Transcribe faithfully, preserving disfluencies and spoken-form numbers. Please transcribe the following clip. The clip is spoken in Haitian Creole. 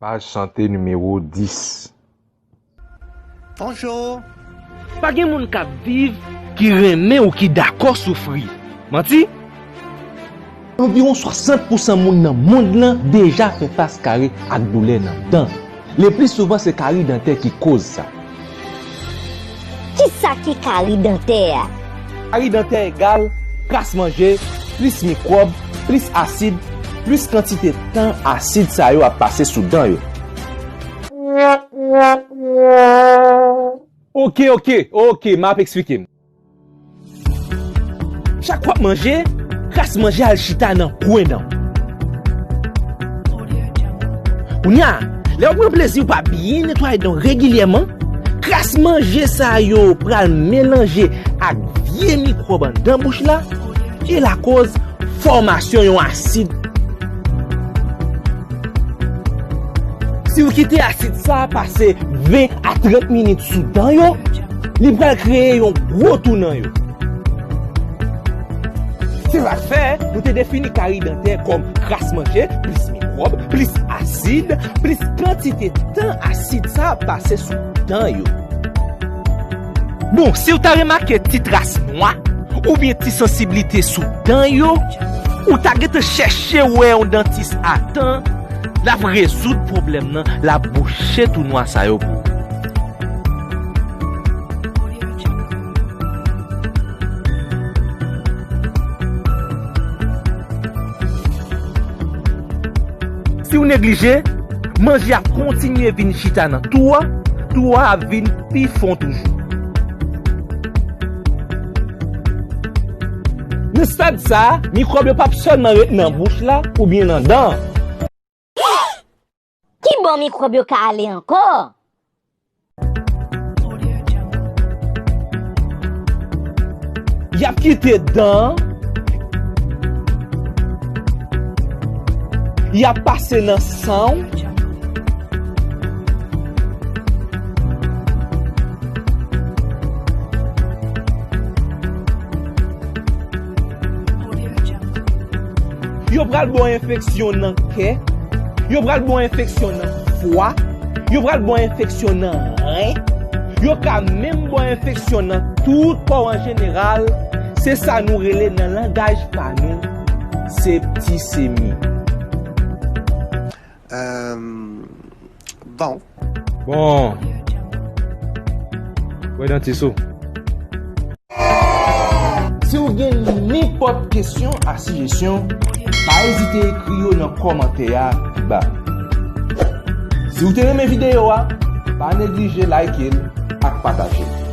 Paj sante nimewo dis. Bonjou. Pa gen moun k ap viv ki renmen ou ki dakò soufri. Manti? Anviwon swasant pousan moun nan mond lan deja fè fas kare ak doulè nan dan. Le pli souvan se kari dantè ki koz sa. Kisa ki kari dantè a? Kari dantè egal kras manje, plis mikwòb, plis asid, plis kantite tan asid sa yo ap pase sou dan yo. Oke, oke, oke, m ap eksplike m. Chak w ap manje, kras manje al chita nan kwen dan w. Kounye a, lè w pran plezi w pa byen netwaye dan w regilyèman, kras manje sa yo pral melanje ak vye mikwòb anndan bouch la e lakoz fòmasyon yon asid. Si w kite asid sa a pase ven a trant minit sou dan yo, li pral kreye yon gwo tou nan yo. Se sa k fè nou te defini kari dantè kòm kras manje, plis mikwòb, plis asid, plis kantite tan asid sa a pase sou dan yo. Bon, si w ta remake ti tras nwa oubyen ti sansiblite sou dan yo, ou ta gentan chèche wè yon dantis a tan, l ap rezoud pwoblèm nan, l ap bouche tou nwa sa yo pou ou. Si w neglije, manje ap kontinye vin chita nan tou a, tou a ap vin pi fon toujou. Nan stad sa a, mikwòb yo p ap sèlman ret nan bouch la oubyen nan dan an. Ki bò mikwòb yo ka ale ankò? Y ap kite dan an. Y ap pase nan san w. Yo pral ba w enfeksyon nan kè. Yo pral ba w enfeksyon nan fwa. Yo pral ba w enfeksyon nan ren. Yo ka menm ba w enfeksyon nan tout kò w an jeneral. Se sa nou rele nan langaj pa nou, septisemi. Euh, bon. Bon. Wè dantis ou. Si w gen nenpòt kesyon ak sijesyon, pa ezite ekri yo nan kòmantè a pi ba. Si w te renmen videyo a, pa neglije like l ak pataje l.